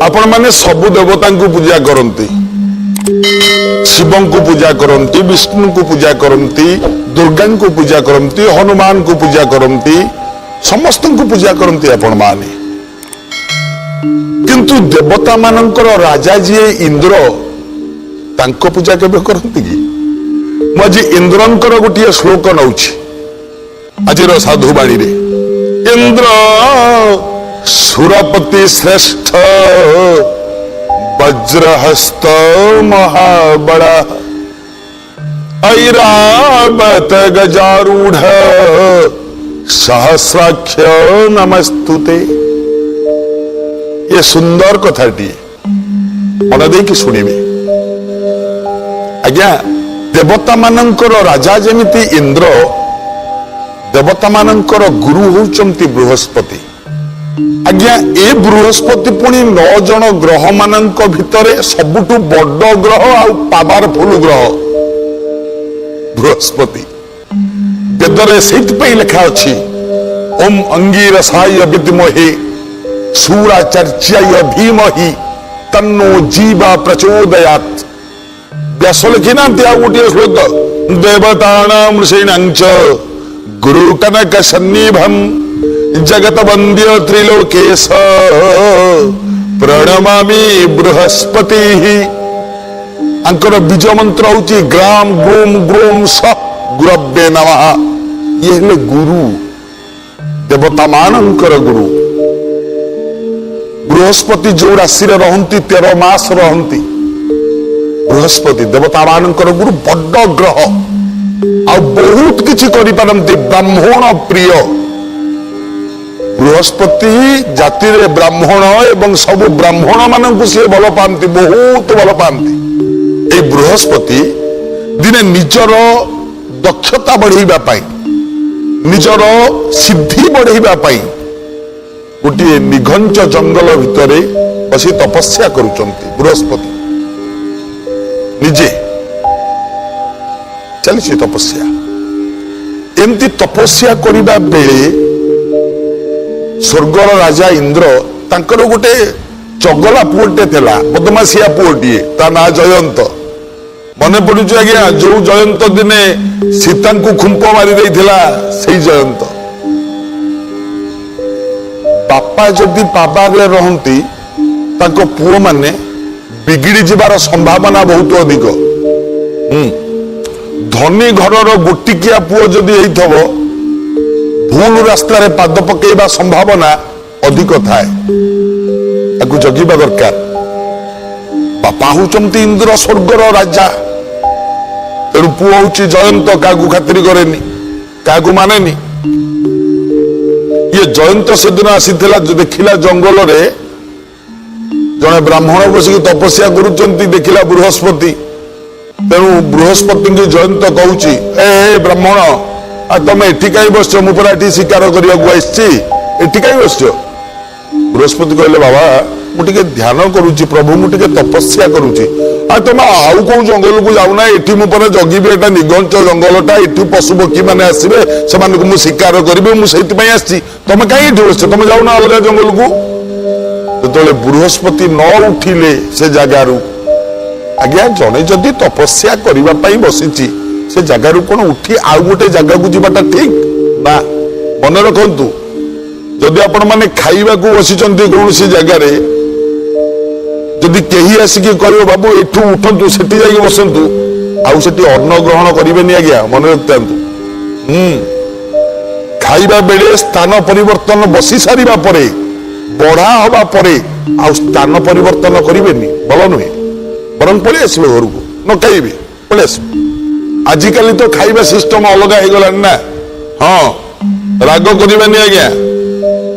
ଆପଣମାନେ ସବୁ ଦେବତାଙ୍କୁ ପୂଜା କରନ୍ତି, ଶିବଙ୍କୁ ପୂଜା କରନ୍ତି, ବିଷ୍ଣୁଙ୍କୁ ପୂଜା କରନ୍ତି, ଦୁର୍ଗାଙ୍କୁ ପୂଜା କରନ୍ତି, ହନୁମାନଙ୍କୁ ପୂଜା କରନ୍ତି, ସମସ୍ତଙ୍କୁ ପୂଜା କରନ୍ତି ଆପଣମାନେ। କିନ୍ତୁ ଦେବତା ମାନଙ୍କର ରାଜା ଯିଏ ଇନ୍ଦ୍ର, ତାଙ୍କ ପୂଜା କେବେ କରନ୍ତି କି? ମୁଁ ଆଜି ଇନ୍ଦ୍ରଙ୍କର ଗୋଟିଏ ଶ୍ଲୋକ ନଉଛି ଆଜିର ସାଧୁବାଣୀରେ। ଇନ୍ଦ୍ର ସୁରପତି ଶ୍ରେଷ୍ଠ ବଜ୍ରହସ୍ତ ମହାବଳ, ଐରାବତ ଗଜାରୂଢ ସହସ୍ରାକ୍ଷ ନମସ୍ତୁତେ। ଏ ସୁନ୍ଦର କଥାଟିଏ ମନ ଦେଇକି ଶୁଣିବେ ଆଜ୍ଞା। ଦେବତା ମାନଙ୍କର ରାଜା ଯେମିତି ଇନ୍ଦ୍ର, ଦେବତା ମାନଙ୍କର ଗୁରୁ ହଉଛନ୍ତି ବୃହସ୍ପତି। ଆଜ୍ଞା, ଏ ବୃହସ୍ପତି ପୁଣି 9 ଜଣ ଗ୍ରହ ମାନଙ୍କ ଭିତରେ ସବୁଠୁ ବଡ ଗ୍ରହ ଆଉ ପାୱାରଫୁଲ ଗ୍ରହ ବୃହସ୍ପତି। ବେଦରେ ସେଇଥିପାଇଁ ଲେଖା ଅଛି, ଓମ୍ ଅଙ୍ଗିରସାୟ ବିଦ୍ମହେ ଶୁକ୍ରାଚାର୍ଯ୍ୟାୟ ଧୀମହି ତନ୍ନୋ ଜିହ୍ବା ପ୍ରଚୋଦୟାତ୍। ବ୍ୟାସ ଲେଖିନାହାନ୍ତି ଆଉ ଗୋଟିଏ ଶ୍ଲୋକ, ଦେବତାନାଂ ଋଷୀଣାଂ ଚ ଗୁରୁ କନକ ସନ୍ନିଭಂ ଜଗତ ବନ୍ଦ୍ୟ ତ୍ରିଲୋକେଶ ପ୍ରଣମାମି ବୃହସ୍ପତି। ଆଙ୍କର ବୀଜ ମନ୍ତ୍ର ହଉଛି ଗ୍ରାମ ଗ୍ରୁମ ଗ୍ରୁମ ସ ଗୁରବେ ନମଃ। ଇଏ ହେଲେ ଗୁରୁ, ଦେବତା ମାନଙ୍କର ଗୁରୁ। ବୃହସ୍ପତି ଯୋଉ ରାଶିରେ ରହନ୍ତି 13 ମାସ ରହନ୍ତି। ବୃହସ୍ପତି ଦେବତା ମାନଙ୍କର ଗୁରୁ, ବଡ ଗ୍ରହ ଆଉ ବହୁତ କିଛି କରିପାରନ୍ତି। ବ୍ରାହ୍ମଣ ପ୍ରିୟ ବୃହସ୍ପତି। ଜାତିରେ ବ୍ରାହ୍ମଣ ଏବଂ ସବୁ ବ୍ରାହ୍ମଣ ମାନଙ୍କୁ ସିଏ ଭଲ ପାଆନ୍ତି, ବହୁତ ଭଲ ପାଆନ୍ତି। ଏଇ ବୃହସ୍ପତି ଦିନେ ନିଜର ଦକ୍ଷତା ବଢେଇବା ପାଇଁ, ନିଜର ସିଦ୍ଧି ବଢେଇବା ପାଇଁ ଗୋଟିଏ ନିଘଞ୍ଚ ଜଙ୍ଗଲ ଭିତରେ ବସି ତପସ୍ୟା କରୁଛନ୍ତି। ବୃହସ୍ପତି ନିଜେ ଚାଲିଛି ତପସ୍ୟା। ଏମିତି ତପସ୍ୟା କରିବା ବେଳେ ସ୍ୱର୍ଗର ରାଜା ଇନ୍ଦ୍ର, ତାଙ୍କର ଗୋଟେ ଚଗଲା ପୁଅଟେ ଥିଲା, ବଦମାସିଆ ପୁଅଟିଏ, ତା ନାଁ ଜୟନ୍ତ। ମନେ ପଡୁଛି ଆଜ୍ଞା, ଯୋଉ ଜୟନ୍ତ ଦିନେ ସୀତାଙ୍କୁ ଖୁମ୍ପ ମାରି ଦେଇଥିଲା, ସେଇ ଜୟନ୍ତ। ବାପା ଯଦି ପାବାରେ ରହନ୍ତି, ତାଙ୍କ ପୁଅମାନେ ବିଗିଡି ଯିବାର ସମ୍ଭାବନା ବହୁତ ଅଧିକ। ଧନୀ ଘରର ଗୋଟିକିଆ ପୁଅ ଯଦି ହେଇଥିବ, ଭୁଲ ରାସ୍ତାରେ ପାଦ ପକେଇବା ସମ୍ଭାବନା ଅଧିକ ଥାଏ। ତାକୁ ଜଗିବା ଦରକାର। ବାପା ହଉଛନ୍ତି ଇନ୍ଦ୍ର, ସ୍ୱର୍ଗର ରାଜା। ତେଣୁ ପୁଅ ହଉଛି ଜୟନ୍ତ, କାହାକୁ ଖାତିରି କରେନି, କାହାକୁ ମାନେନି। ଇଏ ଜୟନ୍ତ ସେଦିନ ଆସିଥିଲା, ଦେଖିଲା ଜଙ୍ଗଲରେ ଜଣେ ବ୍ରାହ୍ମଣ ବସିକି ତପସ୍ୟା କରୁଛନ୍ତି। ଦେଖିଲା ବୃହସ୍ପତି। ତେଣୁ ବୃହସ୍ପତିଙ୍କୁ ଜୟନ୍ତ କହୁଛି, ଏ ଏ ବ୍ରାହ୍ମଣ, ଆଉ ତମେ ଏଠି କାହିଁ ବସିଛ? ମୁଁ ପରା ଏଠି ଶିକାର କରିବାକୁ ଆସିଛି, ଏଠି କାହିଁ ବସିଛ? ବୃହସ୍ପତି କହିଲେ, ବାବା, ମୁଁ ଟିକେ ଧ୍ୟାନ କରୁଛି, ପ୍ରଭୁ, ମୁଁ ଟିକେ ତପସ୍ୟା କରୁଛି। ଆଉ ତମେ ଆଉ କୋଉ ଜଙ୍ଗଲକୁ ଯାଉନା, ଏଠି ମୁଁ ପରା ଜଗିବି। ଏଟା ନିଘଞ୍ଚ ଜଙ୍ଗଲଟା, ଏଠି ପଶୁ ପକ୍ଷୀ ମାନେ ଆସିବେ, ସେମାନଙ୍କୁ ମୁଁ ଶିକାର କରିବି, ମୁଁ ସେଇଥିପାଇଁ ଆସିଛି। ତମେ କାହିଁ ଏଠି ବସିଛ? ତମେ ଯାଉନା ଅଲଗା ଜଙ୍ଗଲକୁ। ଯେତେବେଳେ ବୃହସ୍ପତି ନ ଉଠିଲେ ସେ ଜାଗାରୁ, ଆଜ୍ଞା, ଜଣେ ଯଦି ତପସ୍ୟା କରିବା ପାଇଁ ବସିଛି, ସେ ଜାଗାରୁ କଣ ଉଠି ଆଉ ଗୋଟେ ଜାଗାକୁ ଯିବାଟା ଠିକ ନା? ମନେ ରଖନ୍ତୁ, ଯଦି ଆପଣ ମାନେ ଖାଇବାକୁ ବସିଛନ୍ତି କୌଣସି ଜାଗାରେ, ଯଦି କେହି ଆସିକି କହିବ, ବାବୁ, ଏଠୁ ଉଠନ୍ତୁ, ସେଠି ଯାଇକି ବସନ୍ତୁ, ଆଉ ସେଠି ଅନ୍ନ ଗ୍ରହଣ କରିବେନି ଆଜ୍ଞା, ମନେ ରଖିଥାନ୍ତୁ। ଖାଇବା ବେଳେ ସ୍ଥାନ ପରିବର୍ତ୍ତନ, ବସି ସାରିବା ପରେ, ବଢା ହବା ପରେ ଆଉ ସ୍ଥାନ ପରିବର୍ତ୍ତନ କରିବେନି, ଭଲ ନୁହେଁ। ବରଂ ପଳେଇ ଆସିବେ ଘରକୁ, ନ ଖାଇବେ ପଳେଇ ଆସିବେ। ଆଜିକାଲି ତ ଖାଇବା ସିଷ୍ଟମ ଅଲଗା ହେଇଗଲାଣି ନା? ହଁ, ରାଗ କରିବେନି ଆଜ୍ଞା।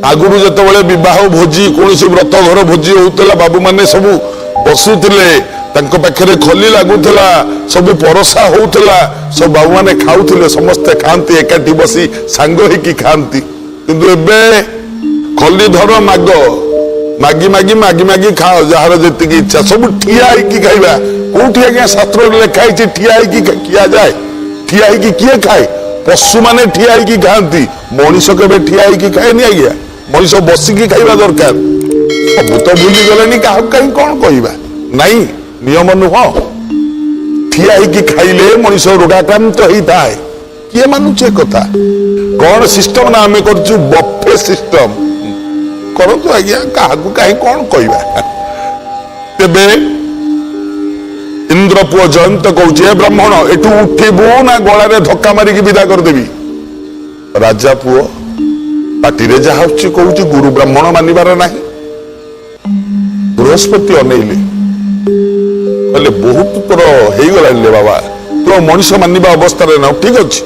ଆଗରୁ ଯେତେବେଳେ ବିବାହ ଭୋଜି, କୌଣସି ବ୍ରତ ଘର ଭୋଜି ହଉଥିଲା, ବାବୁମାନେ ସବୁ ବସୁଥିଲେ, ତାଙ୍କ ପାଖରେ ଖଲି ଲାଗୁଥିଲା, ସବୁ ପରସା ହଉଥିଲା, ସବୁ ବାବୁମାନେ ଖାଉଥିଲେ, ସମସ୍ତେ ଖାଆନ୍ତି, ଏକାଠି ବସି ସାଙ୍ଗ ହେଇକି ଖାଆନ୍ତି। କିନ୍ତୁ ଏବେ ଖଲି ଧର, ମାଗ, ମାଗି ମାଗି ମାଗି ମାଗି ଖାଅ, ଯାହାର ଯେତିକି ଇଚ୍ଛା। ସବୁ ଠିଆ ହେଇକି ଖାଇବା। କୋଉଠି ଆଜ୍ଞା ଶାସ୍ତ୍ରରେ ଲେଖା ହେଇଛି ଠିଆ ହେଇକି ଖିଆଯାଏ? ଠିଆ ହେଇକି କିଏ ଖାଏ? ପଶୁମାନେ ଠିଆ ହେଇକି ଖାଆନ୍ତି, ମଣିଷ କେବେ ଠିଆ ହେଇକି ଖାଏନି ଆଜ୍ଞା। ମଣିଷ ବସିକି ଖାଇବା ଦରକାର। ସବୁ ତ ଭୁଲିଗଲେଣି, କାହାକୁ କାହିଁ କଣ କହିବା? ନାଇଁ, ନିୟମ ନୁହଁ। ଠିଆ ହେଇକି ଖାଇଲେ ମଣିଷ ରୋଗାକ୍ରାନ୍ତ ହେଇଥାଏ। କିଏ ମାନୁଛି ଏ କଥା? କଣ ସିଷ୍ଟମ ନା ଆମେ କରୁଛୁ ବଫେ ସିଷ୍ଟମ। କରନ୍ତୁ ଆଜ୍ଞା, କାହାକୁ କାହିଁ କଣ କହିବା? ତେବେ ଇନ୍ଦ୍ର ପୁଅ ଜୟନ୍ତ କହୁଛି, ଏ ବ୍ରାହ୍ମଣ, ଏଠୁ ଉଠିବୁ ନା ଗଳାରେ ଧକ୍କା ମାରିକି ବିଦା କରିଦେବି? ରାଜା ପୁଅ ପାଟିରେ ଯାହା ଆସୁଛି କହୁଛି, ଗୁରୁ ବ୍ରାହ୍ମଣ ମାନିବାର ନାହିଁ। ବୃହସ୍ପତି ଅନେଇଲେ, କହିଲେ, ବହୁତ ତୋର ହେଇଗଲାଣି ରେ ବାବା, ତୋ ମଣିଷ ମାନିବା ଅବସ୍ଥାରେ ନା। ଠିକ ଅଛି,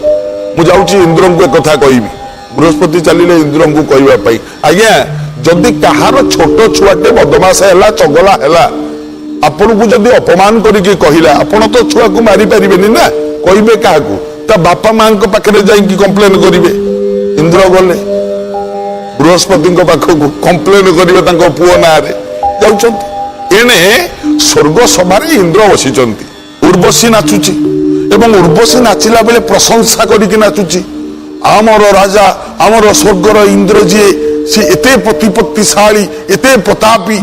ମୁଁ ଯାଉଛି ଇନ୍ଦ୍ରଙ୍କୁ ଏକଥା କହିବି। ବୃହସ୍ପତି ଚାଲିଲେ ଇନ୍ଦ୍ରଙ୍କୁ କହିବା ପାଇଁ। ଆଜ୍ଞା, ଯଦି କାହାର ଛୋଟ ଛୁଆଟେ ବଦମାସ ହେଲା, ଚଗଲା ହେଲା, ଆପଣଙ୍କୁ ଯଦି ଅପମାନ କରିକି କହିଲା, ଆପଣ ତ ଛୁଆକୁ ମାରି ପାରିବେନି ନା, କହିବେ କାହାକୁ? ତା ବାପା ମାଙ୍କ ପାଖରେ ଯାଇକି କମ୍ପ୍ଲେନ କରିବେ। ଇନ୍ଦ୍ର ଗଲେ ବୃହସ୍ପତିଙ୍କ ପାଖକୁ କମ୍ପ୍ଲେନ କରିବେ ତାଙ୍କ ପୁଅ ନାଁରେ। ଯାଉଛନ୍ତି, ଏଣେ ସ୍ୱର୍ଗ ସଭାରେ ଇନ୍ଦ୍ର ବସିଛନ୍ତି। ଉର୍ବଶୀ ନାଚୁଛି ଏବଂ ଉର୍ବଶୀ ନାଚିଲା ବେଳେ ପ୍ରଶଂସା କରିକି ନାଚୁଛି। ଆମର ରାଜା, ଆମର ସ୍ୱର୍ଗର ଇନ୍ଦ୍ର ଯିଏ, ସେ ଏତେ ପ୍ରତିପତ୍ତିଶାଳୀ, ଏତେ ପ୍ରତାପୀ,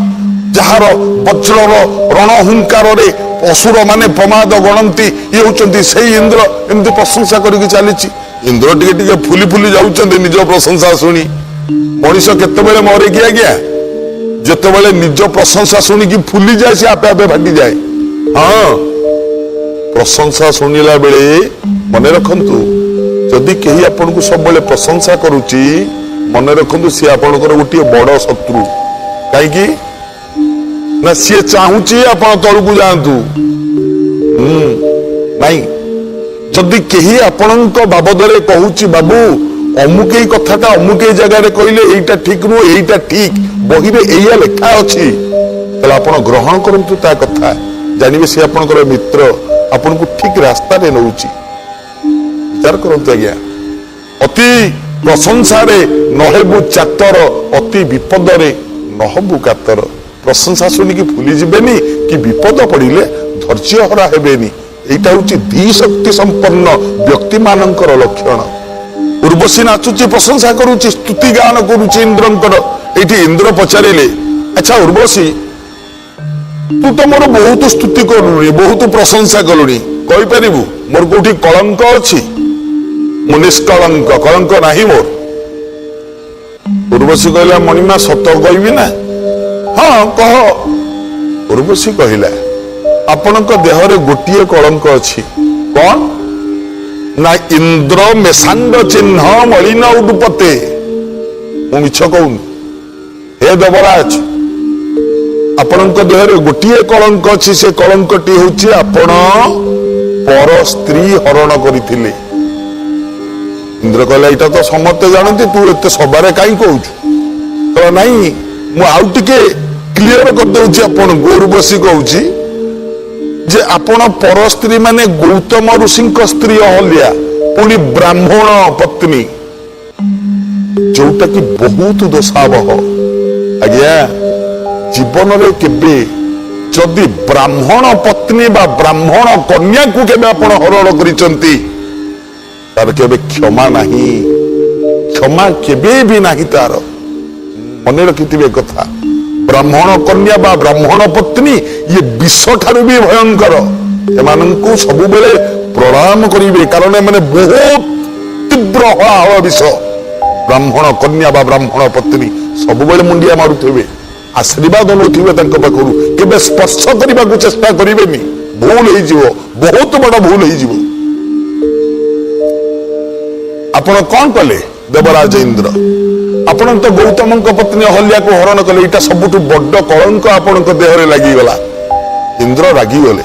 ଯାହାର ବଜ୍ରର ରଣହୁଙ୍କାରରେ ଅସୁର ମାନେ ପ୍ରମାଦ ଗଣନ୍ତି, ଇଏ ହଉଛନ୍ତି ସେଇ ଇନ୍ଦ୍ର। ଏମିତି ପ୍ରଶଂସା କରିକି ଚାଲିଛି। ଇନ୍ଦ୍ର ଟିକେ ଟିକେ ଫୁଲି ଫୁଲି ଯାଉଛନ୍ତି ନିଜ ପ୍ରଶଂସା ଶୁଣି। ମଣିଷ କେତେବେଳେ ମରେ କି ଆଜ୍ଞା? ଯେତେବେଳେ ନିଜ ପ୍ରଶଂସା ଶୁଣିକି ଫୁଲିଯାଏ, ସେ ଆପେ ଆପେ ଫାଟିଯାଏ। ହଁ, ପ୍ରଶଂସା ଶୁଣିଲା ବେଳେ ମନେ ରଖନ୍ତୁ, ଯଦି କେହି ଆପଣଙ୍କୁ ସବୁବେଳେ ପ୍ରଶଂସା କରୁଛି, ମନେ ରଖନ୍ତୁ ସିଏ ଆପଣଙ୍କର ଗୋଟିଏ ବଡ ଶତ୍ରୁ। କାହିଁକି ନା ସିଏ ଚାହୁଁଛି ଆପଣ ତଳକୁ ଯାଆନ୍ତୁ। ନାଇଁ, ଯଦି କେହି ଆପଣଙ୍କ ବାବଦରେ କହୁଛି, ବାବୁ ଅମୁକେଇ କଥାଟା ଅମୁକେଇ ଜାଗାରେ କହିଲେ ଏଇଟା ଠିକ ନୁହଁ, ଏଇଟା ଠିକ, ବହିରେ ଏଇଆ ଲେଖା ଅଛି, ତାହେଲେ ଆପଣ ଗ୍ରହଣ କରନ୍ତୁ ତା କଥା। ଜାଣିବେ ସେ ଆପଣଙ୍କର ମିତ୍ର, ଆପଣଙ୍କୁ ଠିକ ରାସ୍ତାରେ ନଉଛି। ବିଚାର କରନ୍ତୁ ଆଜ୍ଞା। ଅତି ପ୍ରଶଂସାରେ ନହେବୁ ଚାତର, ଅତି ବିପଦରେ ନହବୁ କାତର। ପ୍ରଶଂସା ଶୁଣିକି ଫୁଲି ଯିବେନି କି ବିପଦ ପଡ଼ିଲେ ଧୈର୍ଯ୍ୟ ହରା ହେବେନି। ଏଇଟା ହଉଛି ଧୀ ଶକ୍ତି ସମ୍ପନ୍ନ ବ୍ୟକ୍ତି ମାନଙ୍କର ଲକ୍ଷଣ। ଉର୍ବଶୀ ନାଚୁଛି, ପ୍ରଶଂସା କରୁଛି, ସ୍ତୁତି ଗାନ କରୁଛି ଇନ୍ଦ୍ରଙ୍କର। ଏଇଠି ଇନ୍ଦ୍ର ପଚାରିଲେ, ଆଚ୍ଛା ଉର୍ବଶୀ, ତୁ ତ ମୋର ବହୁତ ସ୍ତୁତି କଲୁଣି, ବହୁତ ପ୍ରଶଂସା କଲୁଣି, କହିପାରିବୁ ମୋର କୋଉଠି କଳଙ୍କ ଅଛି? ମୁଁ ନିଷ୍କଳଙ୍କ, କଳଙ୍କ ନାହିଁ ମୋର। ଉର୍ବଶୀ କହିଲା, ମଣିମା, ସତ କହିବି ନା? ହଁ, କହ। ଉର୍ବଶୀ କହିଲା, ଆପଣଙ୍କ ଦେହରେ ଗୋଟିଏ କଳଙ୍କ ଅଛି। କଣ ନା ଇନ୍ଦ୍ର ମେଷାଙ୍ଗ ଚିହ୍ନ ମଳିନ ଉଡୁପତେ। ମୁଁ ମିଛ କହୁନି ହେ ଦେବରାଜ, ଆପଣଙ୍କ ଦେହରେ ଗୋଟିଏ କଳଙ୍କ ଅଛି। ସେ କଳଙ୍କଟି ହଉଛି ଆପଣ ପର ସ୍ତ୍ରୀ ହରଣ କରିଥିଲେ। ଇନ୍ଦ୍ର କହିଲା, ଏଇଟା ତ ସମସ୍ତେ ଜାଣନ୍ତି, ତୁ ଏତେ ସଭାରେ କାହିଁ କହୁଛୁ? କହିଲା, ନାଇଁ, ମୁଁ ଆଉ ଟିକେ କ୍ଲିୟର କରିଦଉଛି ଆପଣଙ୍କୁ। ଉର୍ବଶୀ କହୁଛି ଯେ ଆପଣ ପର ସ୍ତ୍ରୀ ମାନେ ଗୌତମ ଋଷିଙ୍କ ସ୍ତ୍ରୀ ଅହଲ୍ୟା, ପୁଣି ବ୍ରାହ୍ମଣ ପତ୍ନୀ, ଯୋଉଟା କି ବହୁତ ଦୋଷାବହ। ଆଜ୍ଞା, ଜୀବନରେ କେବେ ଯଦି ବ୍ରାହ୍ମଣ ପତ୍ନୀ ବା ବ୍ରାହ୍ମଣ କନ୍ୟାକୁ କେବେ ଆପଣ ହରଣ କରିଛନ୍ତି, ତାର କେବେ କ୍ଷମା ନାହିଁ, କ୍ଷମା କେବେ ବି ନାହିଁ ତାର। ମନେ ରଖିଥିବେ କଥା, ବ୍ରାହ୍ମଣ କନ୍ୟା ବା ବ୍ରାହ୍ମଣ ପତ୍ନୀ ଇଏ ବିଷ ଠାରୁ ବି ଭୟଙ୍କର। ଏମାନଙ୍କୁ ସବୁବେଳେ ପ୍ରଣାମ କରିବେ, କାରଣ ଏମାନେ ବହୁତ ତୀବ୍ର ହଳାହଳ ବିଷ। ବ୍ରାହ୍ମଣ କନ୍ୟା ବା ବ୍ରାହ୍ମଣ ପତ୍ନୀ ସବୁବେଳେ ମୁଣ୍ଡିଆ ମାରୁଥିବେ, ଆଶୀର୍ବାଦ ନଉଥିବେ ତାଙ୍କ ପାଖରୁ, କେବେ ସ୍ପର୍ଶ କରିବାକୁ ଚେଷ୍ଟା କରିବେନି, ଭୁଲ ହେଇଯିବ, ବହୁତ ବଡ ଭୁଲ ହେଇଯିବ। ଆପଣ କଣ କଲେ ଦେବରାଜ ଇନ୍ଦ୍ର? ଆପଣ ତ ଗୌତମଙ୍କ ପତ୍ନୀ ଅହଲ୍ୟାକୁ ହରଣ କଲେ, ଏଇଟା ସବୁଠୁ ବଡ କଳଙ୍କ ଆପଣଙ୍କ ଦେହରେ ଲାଗିଗଲା। ଇନ୍ଦ୍ର ରାଗିଗଲେ,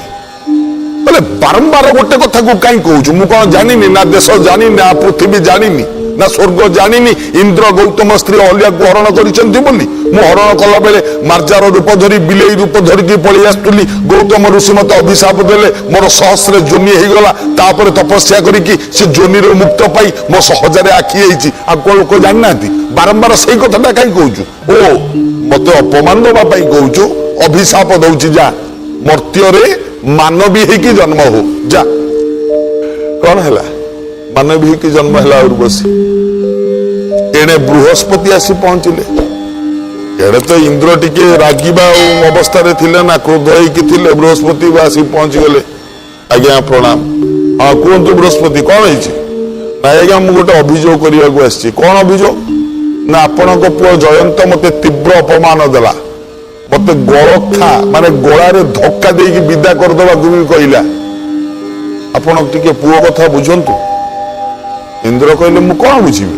କହିଲେ, ବାରମ୍ବାର ଗୋଟେ କଥାକୁ କାହିଁ କହୁଛୁ? ମୁଁ କଣ ଜାଣିନି ନା ଦେଶ ଜାଣିନି ନା ପୃଥିବୀ ଜାଣିନି ନା ସ୍ୱର୍ଗ ଜାଣିନି ଇନ୍ଦ୍ର ଗୌତମ ସ୍ତ୍ରୀ ଅହଲ୍ୟାକୁ ହରଣ କରିଛନ୍ତି ବୋଲି? ମୁଁ ହରଣ କଲା ବେଳେ ମାର୍ଜାର ରୂପ ଧରି, ବିଲେଇ ରୂପ ଧରିକି ପଳେଇ ଆସୁଥିଲି। ଗୌତମ ଋଷି ମତେ ଅଭିଶାପ ଦେଲେ, ମୋର ସହସ୍ରେ ଯୋନି ହେଇଗଲା। ତାପରେ ତପସ୍ୟା କରିକି ସେ ଯୋନିରୁ ମୁକ୍ତ ପାଇ ମୋ ହଜାରେ ଆଖି ହେଇଛି। ଆଉ କଣ ଲୋକ ଜାଣିନାହାନ୍ତି? ବାରମ୍ବାର ସେଇ କଥାଟା କାହିଁ କହୁଛୁ? ଓ, ମତେ ଅପମାନ ଦବା ପାଇଁ କହୁଛୁ। ଅଭିଶାପ ଦଉଛି, ଯା, ମର୍ତ୍ତ୍ୟରେ ମାନବୀ ହେଇକି ଜନ୍ମ ହୋ, ଯା। କଣ ହେଲା? ମାନବୀ ହେଇକି ଜନ୍ମ ହେଲା ଉର୍ବଶୀ। ଏଣେ ବୃହସ୍ପତି ଆସି ପହଞ୍ଚିଲେ। ଏଡ଼େ ତ ଇନ୍ଦ୍ର ଟିକେ ରାଗିବା ଅବସ୍ଥାରେ ଥିଲେ ନା, କ୍ରୋଧ ହେଇକି ଥିଲେ। ବୃହସ୍ପତି ଆସିକି ପହଞ୍ଚିଗଲେ। ଆଜ୍ଞା ପ୍ରଣାମ। ହଁ କୁହନ୍ତୁ ବୃହସ୍ପତି, କଣ ହେଇଛି? ନା ଆଜ୍ଞା ମୁଁ ଗୋଟେ ଅଭିଯୋଗ କରିବାକୁ ଆସିଛି। କଣ ଅଭିଯୋଗ? ନା ଆପଣଙ୍କ ପୁଅ ଜୟନ୍ତ ମତେ ତୀବ୍ର ଅପମାନ ଦେଲା, ମତେ ଗଳଖା ମାନେ ଗଳାରେ ଧକ୍କା ଦେଇକି ବିଦା କରିଦେବାକୁ ବି କହିଲା। ଆପଣ ଟିକେ ପୁଅ କଥା ବୁଝନ୍ତୁ। ଇନ୍ଦ୍ର କହିଲେ ମୁଁ କଣ ବୁଝିବି?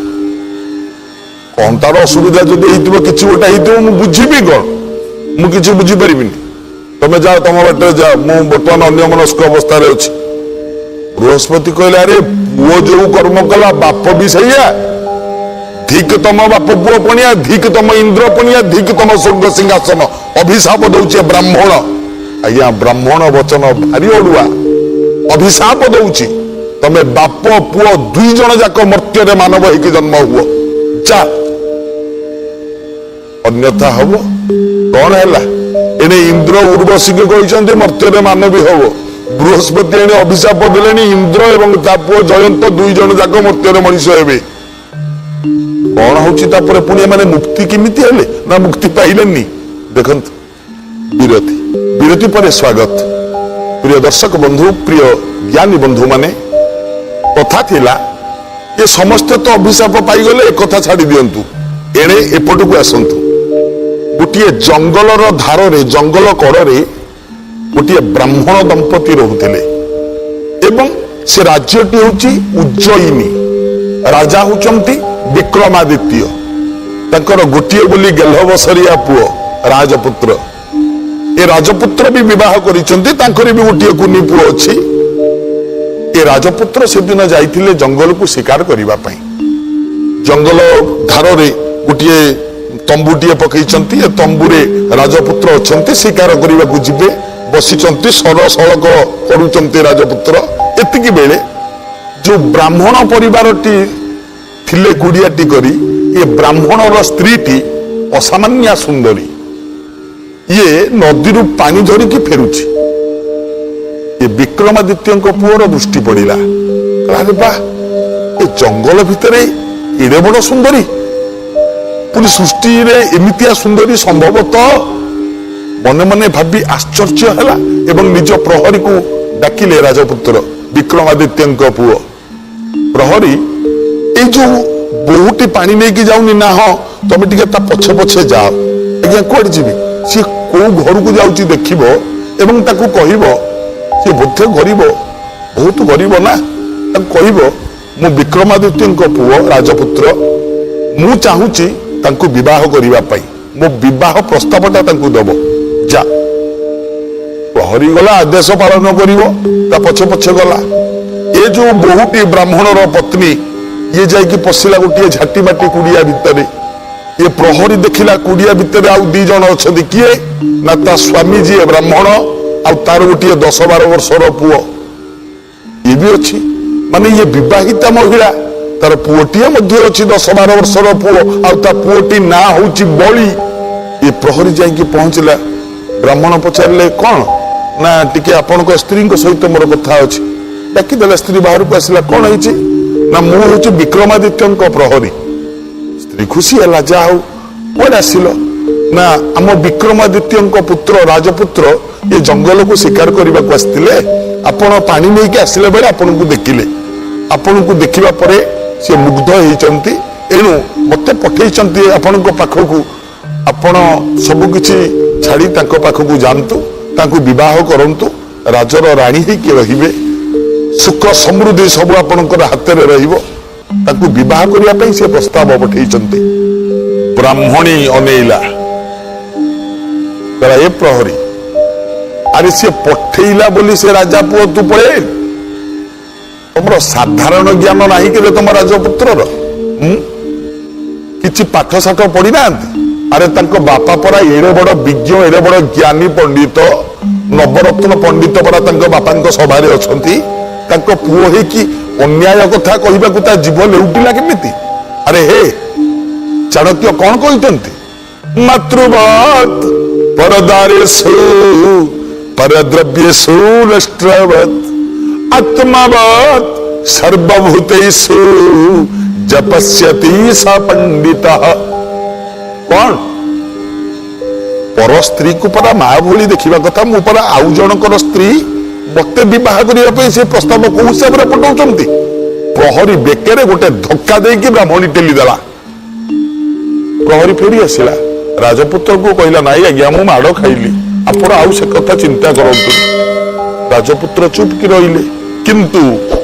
କଣ ତାର ଅସୁବିଧା ଯଦି ହେଇଥିବ, କିଛି ଗୋଟେ ହେଇଥିବ, ମୁଁ ବୁଝିବି କଣ? ମୁଁ କିଛି ବୁଝିପାରିବିନି। ତମେ ଯାଅ, ତମ ବାଟରେ ଯାଅ, ମୁଁ ବର୍ତ୍ତମାନ ଅନ୍ୟମନସ୍କ ଅବସ୍ଥାରେ ଅଛି। ବୃହସ୍ପତି କହିଲେ ଆରେ ପୁଅ ଯୋଉ କର୍ମ କଲା ବାପ ବି ସେଇଆ। ଧିକ ତମ ବାପ ପୁଅ ପଣିଆ, ଧିକ ତମ ଇନ୍ଦ୍ର ପଣିଆ, ଧିକ ତମ ସ୍ୱର୍ଗ ସିଂହାସନ। ଅଭିଶାପ ଦଉଛି ବ୍ରାହ୍ମଣ। ଆଜ୍ଞା ବ୍ରାହ୍ମଣ ବଚନ ଭାରି ଅଡୁଆ। ଅଭିଶାପ ଦଉଛି, ତମେ ବାପ ପୁଅ ଦୁଇ ଜଣ ଯାକ ମର୍ତ୍ତ୍ୟରେ ମାନବ ହେଇକି ଜନ୍ମ ହୁଅ, ଯା, ଅନ୍ୟଥା ହବ। କଣ ହେଲା? ଏଣେ ଇନ୍ଦ୍ର ଉର୍ବଶୀକୁ କହିଛନ୍ତି ମର୍ତ୍ତ୍ୟରେ ମାନବୀ ହବ। ବୃହସ୍ପତି ଏଣେ ଅଭିଶାପ ଦେଲେଣି, ଇନ୍ଦ୍ର ଏବଂ ତା ପୁଅ ଜୟନ୍ତ ଦୁଇ ଜଣ ଯାକ ମର୍ତ୍ତ୍ୟରେ ମଣିଷ ହେବେ। କଣ ହଉଛି ତାପରେ ପୁଣି ଏମାନେ ମୁକ୍ତି କେମିତି ହେଲେ ନା ମୁକ୍ତି ପାଇଲେନି? ଦେଖନ୍ତୁ ବିରତି, ବିରତି ପରେ ସ୍ୱାଗତ। ପ୍ରିୟ ଦର୍ଶକ ବନ୍ଧୁ, ପ୍ରିୟ ଜ୍ଞାନୀ ବନ୍ଧୁ ମାନେ, କଥା ଥିଲା ଏ ସମସ୍ତେ ତ ଅଭିଶାପ ପାଇଗଲେ, ଏକଥା ଛାଡି ଦିଅନ୍ତୁ, ଏଣେ ଏପଟକୁ ଆସନ୍ତୁ। ଗୋଟିଏ ଜଙ୍ଗଲର ଧାରରେ, ଜଙ୍ଗଲ କଡ଼ରେ ଗୋଟିଏ ବ୍ରାହ୍ମଣ ଦମ୍ପତି ରହୁଥିଲେ ଏବଂ ସେ ରାଜ୍ୟଟି ହେଉଛି ଉଜ୍ଜୟିନୀ। ରାଜା ହଉଛନ୍ତି ବିକ୍ରମାଦିତ୍ୟ। ତାଙ୍କର ଗୋଟିଏ ବୋଲି ଗେହ୍ଲବସରିଆ ପୁଅ ରାଜପୁତ୍ର। ଏ ରାଜପୁତ୍ର ବି ବିବାହ କରିଛନ୍ତି, ତାଙ୍କର ବି ଗୋଟିଏ କୁନି ପୁଅ ଅଛି। ଏ ରାଜପୁତ୍ର ସେଦିନ ଯାଇଥିଲେ ଜଙ୍ଗଲକୁ ଶିକାର କରିବା ପାଇଁ। ଜଙ୍ଗଲ ଧାରରେ ଗୋଟିଏ ତମ୍ବୁଟିଏ ପକେଇଛନ୍ତି। ଏ ତମ୍ବୁରେ ରାଜପୁତ୍ର ଅଛନ୍ତି, ଶିକାର କରିବାକୁ ଯିବେ, ବସିଛନ୍ତି, ସର ସଳକ କରୁଛନ୍ତି ରାଜପୁତ୍ର। ଏତିକି ବେଳେ ଯୋଉ ବ୍ରାହ୍ମଣ ପରିବାରଟି ଥିଲେ କୁଡ଼ିଆଟି କରି, ଏ ବ୍ରାହ୍ମଣର ସ୍ତ୍ରୀଟି ଅସାମାନ୍ୟା ସୁନ୍ଦରୀ, ଇଏ ନଦୀରୁ ପାଣି ଧରିକି ଫେରୁଛି। ଏ ବିକ୍ରମାଦିତ୍ୟଙ୍କ ପୁଅର ଦୃଷ୍ଟି ପଡ଼ିଲା। ଆରେ ବା, ଏ ଜଙ୍ଗଲ ଭିତରେ ଏଡ଼େ ବଡ଼ ସୁନ୍ଦରୀ, ପୁଣି ସୃଷ୍ଟିରେ ଏମିତିଆ ସୁନ୍ଦରୀ ସମ୍ଭବତଃ। ମନେ ମନେ ଭାବି ଆଶ୍ଚର୍ଯ୍ୟ ହେଲା ଏବଂ ନିଜ ପ୍ରହରୀକୁ ଡାକିଲେ ରାଜପୁତ୍ର ବିକ୍ରମାଦିତ୍ୟଙ୍କ ପୁଅ। ପ୍ରହରୀ, ଏଇ ଯୋଉ ବୋହୂଟି ପାଣି ନେଇକି ଯାଉନି ନା? ହଁ, ତମେ ଟିକେ ତା ପଛେ ପଛେ ଯାଅ। ଆଜ୍ଞା କୁଆଡେ ଯିବି? ସିଏ କୋଉ ଘରକୁ ଯାଉଛି ଦେଖିବ ଏବଂ ତାକୁ କହିବ, ସିଏ ବୋଧେ ଗରିବ, ବହୁତ ଗରିବ ନା, ତାକୁ କହିବ ମୁଁ ବିକ୍ରମାଦିତ୍ୟଙ୍କ ପୁଅ ରାଜପୁତ୍ର, ମୁଁ ଚାହୁଁଛି ତାଙ୍କୁ ବିବାହ କରିବା ପାଇଁ, ମୋ ବିବାହ ପ୍ରସ୍ତାବଟା ତାଙ୍କୁ ଦବ, ଯା। ପ୍ରହରୀ ଗଲା, ଆଦେଶ ପାଳନ କରିବ, ତା ପଛେ ପଛେ ଗଲା। ଏ ଯୋଉ ବୋହୂଟି ବ୍ରାହ୍ମଣର ପତ୍ନୀ, ଇଏ ଯାଇକି ପଶିଲା ଗୋଟିଏ ଝାଟି ମାଟି କୁଡିଆ ଭିତରେ। ଏ ପ୍ରହରୀ ଦେଖିଲା କୁଡିଆ ଭିତରେ ଆଉ ଦି ଜଣ ଅଛନ୍ତି। କିଏ ନା ତା ସ୍ୱାମୀ ଯିଏ ବ୍ରାହ୍ମଣ, ଆଉ ତାର ଗୋଟିଏ 10-12 ବର୍ଷର ପୁଅ ଇଏ ବି ଅଛି। ମାନେ ଇଏ ବିବାହିତା ମହିଳା, ତାର ପୁଅଟିଏ ମଧ୍ୟ ଅଛି, 10-12 ବର୍ଷର ପୁଅ, ଆଉ ତା ପୁଅଟି ନାଁ ହଉଛି ବଳି। ଏ ପ୍ରହରୀ ଯାଇକି ପହଞ୍ଚିଲା। ବ୍ରାହ୍ମଣ ପଚାରିଲେ କଣ? ନା ଟିକେ ଆପଣଙ୍କ ସ୍ତ୍ରୀଙ୍କ ସହିତ ମୋର କଥା ଅଛି। ଡାକିଦେଲେ, ସ୍ତ୍ରୀ ବାହାରକୁ ଆସିଲା। କଣ ହେଇଛି? ନା ମୁଁ ହଉଛି ବିକ୍ରମାଦିତ୍ୟଙ୍କ ପ୍ରହରୀ। ସ୍ତ୍ରୀ ଖୁସି ହେଲା, ଯାହା ହଉ। କୁଆଡେ ଆସିଲ? ନା ଆମ ବିକ୍ରମାଦିତ୍ୟଙ୍କ ପୁତ୍ର ରାଜପୁତ୍ର ଏ ଜଙ୍ଗଲକୁ ଶିକାର କରିବାକୁ ଆସିଥିଲେ। ଆପଣ ପାଣି ନେଇକି ଆସିଲା ବେଳେ ଆପଣଙ୍କୁ ଦେଖିଲେ, ଆପଣଙ୍କୁ ଦେଖିବା ପରେ ସେ ମୁଗ୍ଧ ହେଇଛନ୍ତି, ଏଣୁ ମତେ ପଠେଇଛନ୍ତି ଆପଣଙ୍କ ପାଖକୁ। ଆପଣ ସବୁ କିଛି ଛାଡି ତାଙ୍କ ପାଖକୁ ଯାଆନ୍ତୁ, ତାଙ୍କୁ ବିବାହ କରନ୍ତୁ, ରାଜର ରାଣୀ ହେଇକି ରହିବେ, ସୁଖ ସମୃଦ୍ଧି ସବୁ ଆପଣଙ୍କର ହାତରେ ରହିବ। ତାଙ୍କୁ ବିବାହ କରିବା ପାଇଁ ସେ ପ୍ରସ୍ତାବ ପଠେଇଛନ୍ତି। ବ୍ରାହ୍ମଣୀ ଅନେଇଲା, କହିଲା, ଏ ପ୍ରହରୀ, ଆରେ ସିଏ ପଠେଇଲା ବୋଲି ସେ ରାଜା ପୁଅ ତୁ ପଳେଇ, ତମର ସାଧାରଣ ଜ୍ଞାନ ନାହିଁ କେବେ ତମ ରାଜପୁତ୍ରର? କିଛି ପାଠ ସାଠ ପଢିନାହାନ୍ତି? ଆରେ ତାଙ୍କ ବାପା ପରା ଏଡ଼େ ବଡ ବିଜ୍ଞ, ଏଡ଼େ ବଡ ଜ୍ଞାନୀ ପଣ୍ଡିତ, ନବରତ୍ନ ପଣ୍ଡିତ ପରା ତାଙ୍କ ବାପାଙ୍କ ସଭାରେ ଅଛନ୍ତି। ତାଙ୍କ ପୁଅ ହେଇକି ଅନ୍ୟାୟ କଥା କହିବାକୁ ତା ଜିଭ ଲେଉଟିଲା କେମିତି? ଆରେ ହେ, ଚାଣକ୍ୟ କଣ କହିଛନ୍ତି? ମାତୃବତ୍ ପରଦାରେଷୁ ପରଦ୍ରବ୍ୟେଷୁ ରାଷ୍ଟ୍ରବତ୍ ଆତ୍ମବତ୍ ସର୍ବଭୂତେଷୁ ଯଃ ପଶ୍ୟତି ସ ପଣ୍ଡିତଃ। କଣ ପର ସ୍ତ୍ରୀକୁ ପରା ମା ଭଳି ଦେଖିବା କଥା, ମୁଁ ପରା ଆଉ ଜଣଙ୍କର ସ୍ତ୍ରୀ, ମତେ ବିବାହ କରିବା ପାଇଁ ସେ ପ୍ରସ୍ତାବ କୋଉ ହିସାବରେ ପଠାଉଛନ୍ତି? ପ୍ରହରୀ ବେକରେ ଗୋଟେ ଧକ୍କା ଦେଇକି ବ୍ରାହ୍ମଣୀ ଟେଲିଦେଲା। ପ୍ରହରୀ ଫେରି ଆସିଲା, ରାଜପୁତ୍ରକୁ କହିଲା, ନାଇଁ ଆଜ୍ଞା, ମୁଁ ମାଡ଼ ଖାଇଲି, ଆପଣ ଆଉ ସେ କଥା ଚିନ୍ତା କରନ୍ତୁନି। ରାଜପୁତ୍ର ଚୁପ୍ କି ରହିଲେ। କିନ୍ତୁ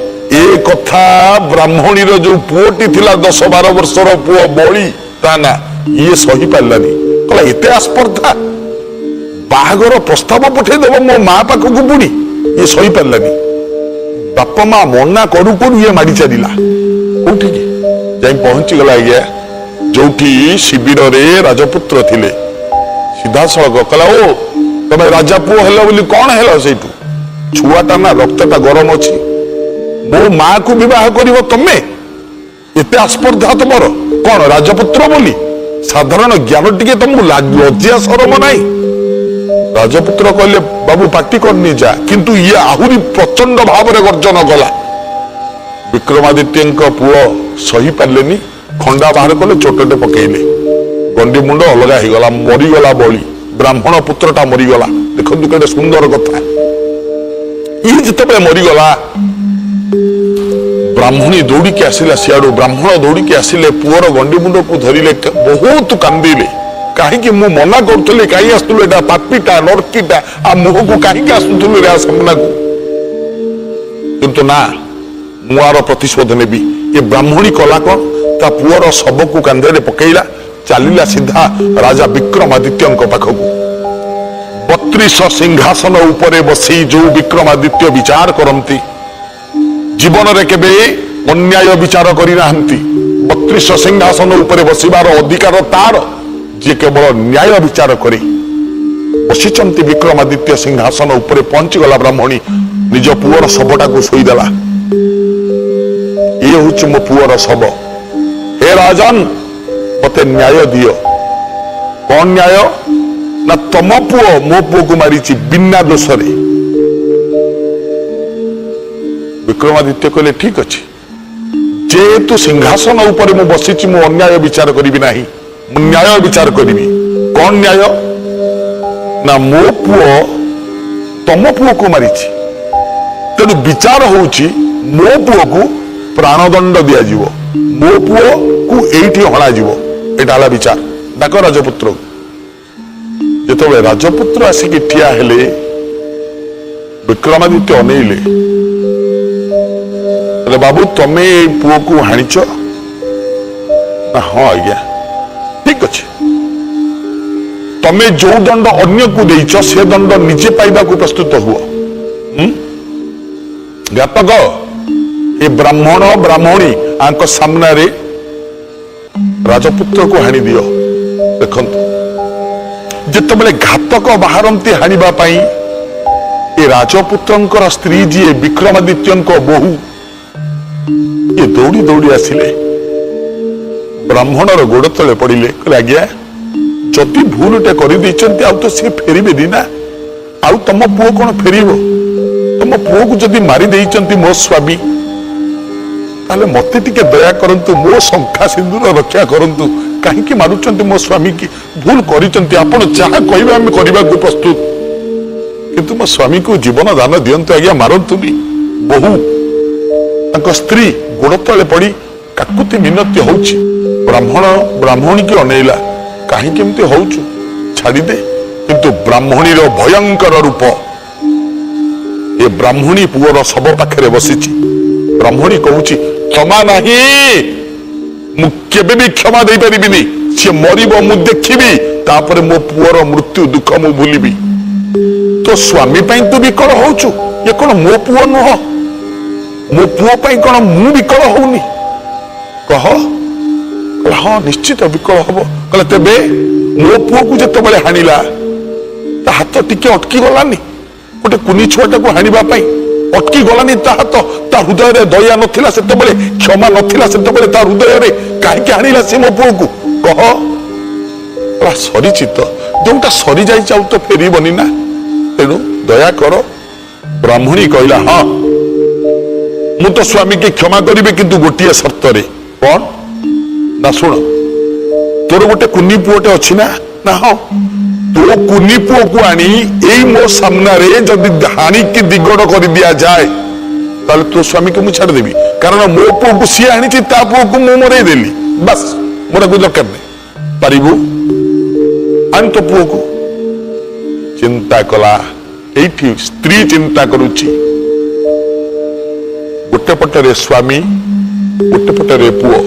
ଏ କଥା ବ୍ରାହ୍ମଣୀର ଯୋଉ ପୁଅଟି ଥିଲା, 10-12 ବର୍ଷର ପୁଅ, ବଳି ତା ନା, ଇଏ ସହି ପାରିଲାନି। କହିଲା, ଏତେ ଆସ୍ପର୍ଦ୍ଧା, ବାହାଘର ପ୍ରସ୍ତାବ ପଠେଇଦେବ ମୋ ମା ପାଖକୁ ପୁଣି। ଇଏ ସହି ପାରିଲାନି। ବାପା ମା ମନା କରୁ କରୁ ଇଏ ମାଡି ଚାଲିଲା। କୋଉଠିକି ଯାଇ ପହଞ୍ଚିଗଲା ଆଜ୍ଞା? ଯୋଉଠି ଶିବିରରେ ରାଜପୁତ୍ର ଥିଲେ। ସିଧାସଳଖ କହିଲା, ଓ ତମେ ରାଜା ପୁଅ ହେଲ ବୋଲି କଣ ହେଲ? ସେଇଠୁ ଛୁଆଟା ନା, ରକ୍ତଟା ଗରମ ଅଛି। ମୋ ମାକୁ ବିବାହ କରିବ ତମେ? ଏତେ ଆସ୍ପର୍ଦ୍ଧା ତମର କଣ ରାଜପୁତ୍ର ବୋଲି? ସାଧାରଣ ଜ୍ଞାନ ଟିକେ ତମକୁ, ଲଜ୍ଜା ସରମ ନାହିଁ? ରାଜପୁତ୍ର କହିଲେ, ବାବୁ, ପାଟି କରନି, ଯା। କିନ୍ତୁ ଇଏ ଆହୁରି ପ୍ରଚଣ୍ଡ ଭାବରେ ଗର୍ଜନ କଲା। ବିକ୍ରମାଦିତ୍ୟଙ୍କ ପୁଅ ସହି ପାରିଲେନି। ଖଣ୍ଡା ବାହାର କଲେ, ଚୋଟଟେ ପକେଇଲେ, ଗଣ୍ଡି ମୁଣ୍ଡ ଅଲଗା ହେଇଗଲା, ମରିଗଲା ବଳି। ବ୍ରାହ୍ମଣ ପୁତ୍ରଟା ମରିଗଲା। ଦେଖନ୍ତୁ କେତେ ସୁନ୍ଦର କଥା। ଇଏ ଯେତେବେଳେ ମରିଗଲା, ବ୍ରାହ୍ମଣୀ ଦୌଡ଼ିକି ଆସିଲା ସିଆଡୁ। ବ୍ରାହ୍ମଣ ଦୌଡ଼ିକି ଆସିଲେ, ପୁଅର ଗଣ୍ଡି ମୁଣ୍ଡକୁ ଧରିଲେ, ବହୁତ କାନ୍ଦିଲେ। କାହିଁକି ମୁଁ ମନା କରୁଥିଲି, କାହିଁ ଆସୁଥିଲୁ? ଏଟା ପାପିଟା, ନର୍କିଟା, ଆ ମୁହଁକୁ କାହିଁକି ଆସୁଥିଲୁ ରେ ସାମ୍ନାକୁ? କିନ୍ତୁ ନା, ମୁଁ ଆର ପ୍ରତିଶୋଧ ନେବି। ଏ ବ୍ରାହ୍ମଣୀ କଲା କଣ? ତା ପୁଅର ଶବକୁ କାନ୍ଧରେ ପକେଇଲା, ଚାଲିଲା ସିଧା ରାଜା ବିକ୍ରମାଦିତ୍ୟଙ୍କ ପାଖକୁ। 32 ସିଂହାସନ ଉପରେ ବସି ଯୋଉ ବିକ୍ରମାଦିତ୍ୟ ବିଚାର କରନ୍ତି, ଜୀବନରେ କେବେ ଅନ୍ୟାୟ ବିଚାର କରିନାହାନ୍ତି। 32 ସିଂହାସନ ଉପରେ ବସିବାର ଅଧିକାର ତାର, ଯିଏ କେବଳ ନ୍ୟାୟ ବିଚାର କରେ। ବସିଛନ୍ତି ବିକ୍ରମାଦିତ୍ୟ ସିଂହାସନ ଉପରେ। ପହଞ୍ଚିଗଲା ବ୍ରାହ୍ମଣୀ, ନିଜ ପୁଅର ଶବଟାକୁ ଶୋଇଦେଲା। ଇଏ ହଉଛି ମୋ ପୁଅର ଶବ, ହେ ରାଜନ, ମତେ ନ୍ୟାୟ ଦିଅ। କଣ ନ୍ୟାୟ? ନା, ତମ ପୁଅ ମୋ ପୁଅକୁ ମାରିଛି ବିନା ଦୋଷରେ। ବିକ୍ରମାଦିତ୍ୟ କହିଲେ, ଠିକ ଅଛି, ଯେହେତୁ ସିଂହାସନ ଉପରେ ମୁଁ ବସିଛି, ମୁଁ ଅନ୍ୟାୟ ବିଚାର କରିବି ନାହିଁ, ମୁଁ ନ୍ୟାୟ ବିଚାର କରିବି। କଣ ନ୍ୟାୟ? ନା, ମୋ ପୁଅ ତମ ପୁଅକୁ ମାରିଛି, ତେଣୁ ବିଚାର ହଉଛି ମୋ ପୁଅକୁ ପ୍ରାଣଦଣ୍ଡ ଦିଆଯିବ, ମୋ ପୁଅକୁ ଏଇଠି ହଣାଯିବ। ଏଇଟା ହେଲା ବିଚାର। ଡାକ ରାଜପୁତ୍ରକୁ। ଯେତେବେଳେ ରାଜପୁତ୍ର ଆସିକି ଠିଆ ହେଲେ, ବିକ୍ରମାଦିତ୍ୟ ଅନେଇଲେ। କହିଲେ, ବାବୁ, ତମେ ଏଇ ପୁଅକୁ ହାଣିଛ ନା? ହଁ ଆଜ୍ଞା। ଠିକ ଅଛି, ତମେ ଯୋଉ ଦଣ୍ଡ ଅନ୍ୟକୁ ଦେଇଛ, ସେ ଦଣ୍ଡ ନିଜେ ପାଇବାକୁ ପ୍ରସ୍ତୁତ ହୁଅ। ଘାତକ, ଏ ବ୍ରାହ୍ମଣ ବ୍ରାହ୍ମଣୀ ଆଙ୍କ ସାମ୍ନାରେ ରାଜପୁତ୍ରକୁ ହାଣି ଦିଅ। ଦେଖନ୍ତୁ, ଯେତେବେଳେ ଘାତକ ବାହାରନ୍ତି ହାଣିବା ପାଇଁ, ଏ ରାଜପୁତ୍ରଙ୍କର ସ୍ତ୍ରୀ ଯିଏ, ବିକ୍ରମାଦିତ୍ୟଙ୍କ ବୋହୂ, ଇଏ ଦୌଡ଼ି ଦୌଡ଼ି ଆସିଲେ, ବ୍ରାହ୍ମଣର ଗୋଡ଼ ତଳେ ପଡ଼ିଲେ। କହିଲେ, ଆଜ୍ଞା, ଯଦି ଭୁଲଟେ କରିଦେଇଛନ୍ତି, ଆଉ ତ ସେ ଫେରିବେନି ନା, ଆଉ ତମ ପୁଅ କଣ ଫେରିବ? ତମ ପୁଅକୁ ଯଦି ମାରି ଦେଇଛନ୍ତି ମୋ ସ୍ୱାମୀ, ତାହେଲେ ମତେ ଟିକେ ଦୟା କରନ୍ତୁ, ମୋ ଶଙ୍ଖା ସିନ୍ଦୁର ରକ୍ଷା କରନ୍ତୁ। କାହିଁକି ମାରୁଛନ୍ତି ମୋ ସ୍ୱାମୀ କି? ଭୁଲ କରିଛନ୍ତି, ଆପଣ ଯାହା କହିବେ ଆମେ କରିବାକୁ ପ୍ରସ୍ତୁତ, କିନ୍ତୁ ମୋ ସ୍ୱାମୀକୁ ଜୀବନ ଦାନ ଦିଅନ୍ତୁ ଆଜ୍ଞା, ମାରନ୍ତୁନି। ବୋହୂ, ତାଙ୍କ ସ୍ତ୍ରୀ ଗୋଡ଼ ତଳେ ପଡି କାକୁତି ମିନତି ହଉଛି। ବ୍ରାହ୍ମଣ ବ୍ରାହ୍ମଣୀକି ଅନେଇଲା, କାହିଁକି ଏମିତି ହଉଛୁ, ଛାଡ଼ିଦେ। କିନ୍ତୁ ବ୍ରାହ୍ମଣୀର ଭୟଙ୍କର ରୂପ। ଏ ବ୍ରାହ୍ମଣୀ ପୁଅର ଶବ ପାଖରେ ବସିଛି। ବ୍ରାହ୍ମଣୀ କହୁଛି, କ୍ଷମା ନାହିଁ, ମୁଁ କେବେ ବି କ୍ଷମା ଦେଇପାରିବିନି। ସିଏ ମରିବ, ମୁଁ ଦେଖିବି, ତାପରେ ମୋ ପୁଅର ମୃତ୍ୟୁ ଦୁଃଖ ମୁଁ ଭୁଲିବି। ତୋ ସ୍ୱାମୀ ପାଇଁ ତୁ ବିକଳ ହଉଛୁ, ଇଏ କଣ ମୋ ପୁଅ ନୁହଁ? ମୋ ପୁଅ ପାଇଁ କଣ ମୁଁ ବିକଳ ହଉନି କହ? କହିଲା, ହଁ, ନିଶ୍ଚିତ ବିକଳ ହବ। କହିଲା, ତେବେ ମୋ ପୁଅକୁ ଯେତେବେଳେ ହାଣିଲା, ତା ହାତ ଟିକେ ଅଟକି ଗଲାନି? ଗୋଟେ କୁନି ଛୁଆଟାକୁ ହାଣିବା ପାଇଁ ଅଟକି ଗଲାନି ତା ହାତ? ତା ହୃଦୟରେ ଦୟା ନଥିଲା ସେତେବେଳେ? କ୍ଷମା ନଥିଲା ସେତେବେଳେ ତା ହୃଦୟରେ? କାହିଁକି ହାଣିଲା ସେ ମୋ ପୁଅକୁ କହ? କହିଲା, ସରିଛି ତ, ଯୋଉଟା ସରିଯାଇଛି ଆଉ ତ ଫେରିବନି ନା, ତେଣୁ ଦୟା କର। ବ୍ରାହ୍ମଣୀ କହିଲା, ହଁ, ମୁଁ ତ ସ୍ୱାମୀକି କ୍ଷମା କରିବି, କିନ୍ତୁ ଗୋଟିଏ ସର୍ତ୍ତରେ। କଣ? ନା, ଶୁଣ, ତୋର ଗୋଟେ କୁନି ପୁଅଟେ ଅଛି ନା? ନା, ହଁ। ତୋ କୁନି ପୁଅକୁ ଆଣି ଏଇ ମୋ ସାମ୍ନାରେ ଯଦି ହାଣିକି ଦିଗଡ଼ କରି ଦିଆଯାଏ, ତାହେଲେ ତୋ ସ୍ୱାମୀକୁ ମୁଁ ଛାଡ଼ିଦେବି। କାରଣ ମୋ ପୁଅକୁ ସିଏ ଆଣିଛି, ତା ପୁଅକୁ ମୁଁ ମରେଇ ଦେଲି, ବାସ୍, ମୋର ଆଉ ଦରକାର ନାହିଁ। ପାରିବୁ? ଆଣି ତୋ ପୁଅକୁ। ଚିନ୍ତା କଲା। ଏଇଠି ସ୍ତ୍ରୀ ଚିନ୍ତା କରୁଛି। ଗୋଟେ ପଟରେ ସ୍ୱାମୀ, ଗୋଟେ ପଟରେ ପୁଅ।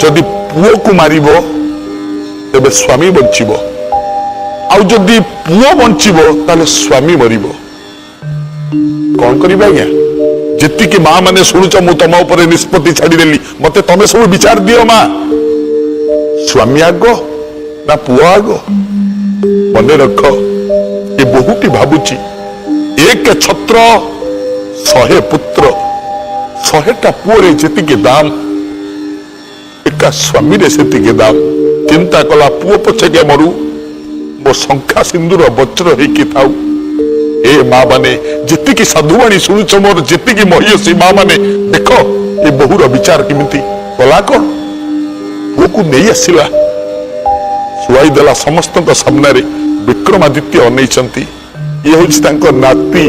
ଯଦି ପୁଅକୁ ମାରିବ ତେବେ ସ୍ୱାମୀ ବଞ୍ଚିବ, ଆଉ ଯଦି ପୁଅ ବଞ୍ଚିବ ତାହେଲେ ସ୍ୱାମୀ ମରିବ। କଣ କରିବେ ଆଜ୍ଞା? ଯେତିକି ମା ମାନେ ଶୁଣୁଛ, ମୁଁ ତମ ଉପରେ ନିଷ୍ପତ୍ତି ଛାଡ଼ିଦେଲି। ମତେ ତମେ ସବୁ ବିଚାର ଦିଅ ମା। ସ୍ୱାମୀ ଆଗ ନା ପୁଅ ଆଗ? ମନେ ରଖ, ଏ ବୋହୂଟି ଭାବୁଛି, ଏକ ଛତ୍ର 100 ପୁତ୍ର। 100ଟା ପୁଅରେ ଯେତିକି ଦାମ, ଏକା ସ୍ୱାମୀରେ ସେତିକି ଦାମ। ଚିନ୍ତା କଲା, ପୁଅ ପଛକେ ମରୁ, ମୋ ଶଙ୍ଖା ସିନ୍ଦୁର ବଜ୍ର ହେଇକି ଥାଉ। ଏ ମା ମାନେ, ଯେତିକି ସାଧୁବାଣୀ ଶୁଣୁଛ, ମୋର ଯେତିକି ମହିୟସୀ ମା ମାନେ, ଦେଖ ଏ ବୋହୂର ବିଚାର କେମିତି କଲା। କଣ, ପୁଅକୁ ନେଇ ଆସିଲା, ଶୁଆଇ ଦେଲା ସମସ୍ତଙ୍କ ସାମ୍ନାରେ। ବିକ୍ରମାଦିତ୍ୟ ଅନେଇଛନ୍ତି, ଇଏ ହଉଛି ତାଙ୍କ ନାତି।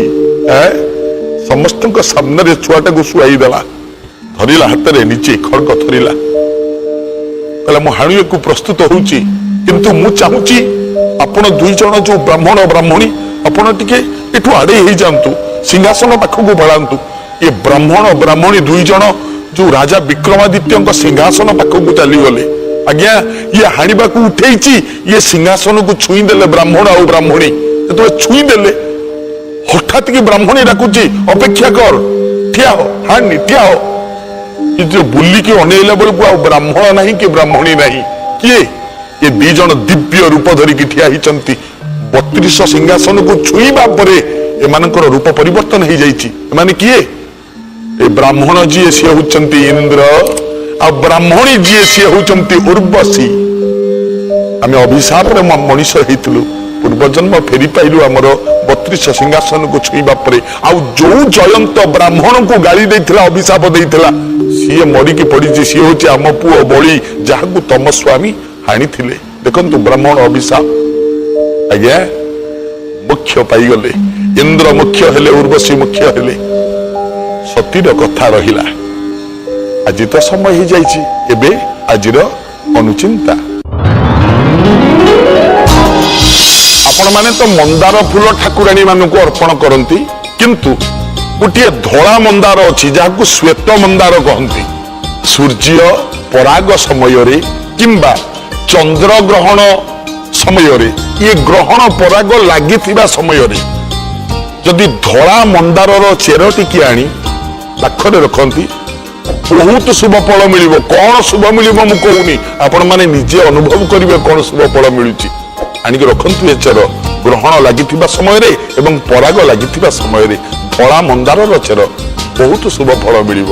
ସମସ୍ତଙ୍କ ସାମ୍ନାରେ ଛୁଆଟାକୁ ଶୁଆଇ ଦେଲା। ଧରିଲା ହାତରେ, ନିଜେ ଖଡ୍ଗ ଧରିଲା। କହିଲା, ମୁଁ ହାଣିବାକୁ ପ୍ରସ୍ତୁତ ହଉଛି, କିନ୍ତୁ ମୁଁ ଚାହୁଁଛି ଆପଣ ଦୁଇ ଜଣ ଯୋଉ ବ୍ରାହ୍ମଣ ବ୍ରାହ୍ମଣୀ, ଆପଣ ଟିକେ ଏଠୁ ଆଡେଇ ହେଇଯାଆନ୍ତୁ, ସିଂହାସନ ପାଖକୁ ପଳାନ୍ତୁ। ଏ ବ୍ରାହ୍ମଣ ବ୍ରାହ୍ମଣୀ ଦୁଇ ଜଣ ଯୋଉ ରାଜା ବିକ୍ରମାଦିତ୍ୟଙ୍କ ସିଂହାସନ ପାଖକୁ ଚାଲିଗଲେ। ଆଜ୍ଞା, ଇଏ ହାଣିବାକୁ ଉଠେଇଛି, ଇଏ ସିଂହାସନକୁ ଛୁଇଁ ଦେଲେ। ବ୍ରାହ୍ମଣ ଆଉ ବ୍ରାହ୍ମଣୀ ଯେତେବେଳେ ଛୁଇଁ ଦେଲେ, ହଠାତ୍ କି ବ୍ରାହ୍ମଣୀ ଡାକୁଛି, ଅପେକ୍ଷା କର, ଠିଆ ହୋ, ହାଣିନି, ଠିଆ ହୋ। କିନ୍ତୁ ବୁଲିକି ଅନେଇଲା ବେଳକୁ ଆଉ ବ୍ରାହ୍ମଣ ନାହିଁ କି ବ୍ରାହ୍ମଣୀ ନାହିଁ। କିଏ ଏ? ଦି ଜଣ ଦିବ୍ୟ ରୂପ ଧରିକି ଠିଆ ହେଇଛନ୍ତି। 32 ସିଂହାସନକୁ ଛୁଇଁବା ପରେ ଏମାନଙ୍କର ରୂପ ପରିବର୍ତ୍ତନ ହେଇଯାଇଛି। ଏମାନେ କିଏ? ଏ ବ୍ରାହ୍ମଣ ଯିଏ ସିଏ ହଉଛନ୍ତି ଇନ୍ଦ୍ର, ଆଉ ବ୍ରାହ୍ମଣୀ ଯିଏ ସିଏ ହଉଛନ୍ତି ଉର୍ବଶୀ। ଆମେ ଅଭିଶାପରେ ମଣିଷ ହେଇଥିଲୁ, ପୂର୍ବଜନ୍ମ ଫେରି ପାଇଲୁ ଆମର 32 ସିଂହାସନକୁ ଛୁଇଁବା ପରେ। ଆଉ ଯୋଉ ଜୟନ୍ତ ବ୍ରାହ୍ମଣଙ୍କୁ ଗାଳି ଦେଇଥିଲା, ଅଭିଶାପ ଦେଇଥିଲା, ସିଏ ମରିକି ପଡିଛି। ସିଏ ହଉଛି ଆମ ପୁଅ ବଳି, ଯାହାକୁ ତମ ସ୍ୱାମୀ ହାଣିଥିଲେ। ଦେଖନ୍ତୁ ବ୍ରାହ୍ମଣ ଅଭିଶାପ। ଆଜ୍ଞା, ମୋକ୍ଷ ପାଇଗଲେ। ଇନ୍ଦ୍ର ମୁଖ୍ୟ ହେଲେ, ଉର୍ବଶୀ ମୁଖ୍ୟ ହେଲେ। ସତୀର କଥା ରହିଲା। ଆଜି ତ ସମୟ ହେଇଯାଇଛି। ଏବେ ଆଜିର ଅନୁଚିନ୍ତା। ଆପଣମାନେ ତ ମନ୍ଦାର ଫୁଲ ଠାକୁରାଣୀ ମାନଙ୍କୁ ଅର୍ପଣ କରନ୍ତି, କିନ୍ତୁ ଗୋଟିଏ ଧଳା ମନ୍ଦାର ଅଛି, ଯାହାକୁ ଶ୍ୱେତ ମନ୍ଦାର କହନ୍ତି। ସୂର୍ଯ୍ୟ ପରାଗ ସମୟରେ କିମ୍ବା ଚନ୍ଦ୍ର ଗ୍ରହଣ ସମୟରେ, ଇଏ ଗ୍ରହଣ ପରାଗ ଲାଗିଥିବା ସମୟରେ ଯଦି ଧଳା ମନ୍ଦାରର ଚେର ଟିକେ ଆଣି ପାଖରେ ରଖନ୍ତି, ବହୁତ ଶୁଭ ଫଳ ମିଳିବ। କଣ ଶୁଭ ମିଳିବ ମୁଁ କହୁନି, ଆପଣମାନେ ନିଜେ ଅନୁଭବ କରିବେ କଣ ଶୁଭ ଫଳ ମିଳୁଛି। ଆଣିକି ରଖନ୍ତୁ ଏ ଚେର ଗ୍ରହଣ ଲାଗିଥିବା ସମୟରେ ଏବଂ ପରାଗ ଲାଗିଥିବା ସମୟରେ। ଧଳା ମନ୍ଦାରର ଚେର, ବହୁତ ଶୁଭ ଫଳ ମିଳିବ।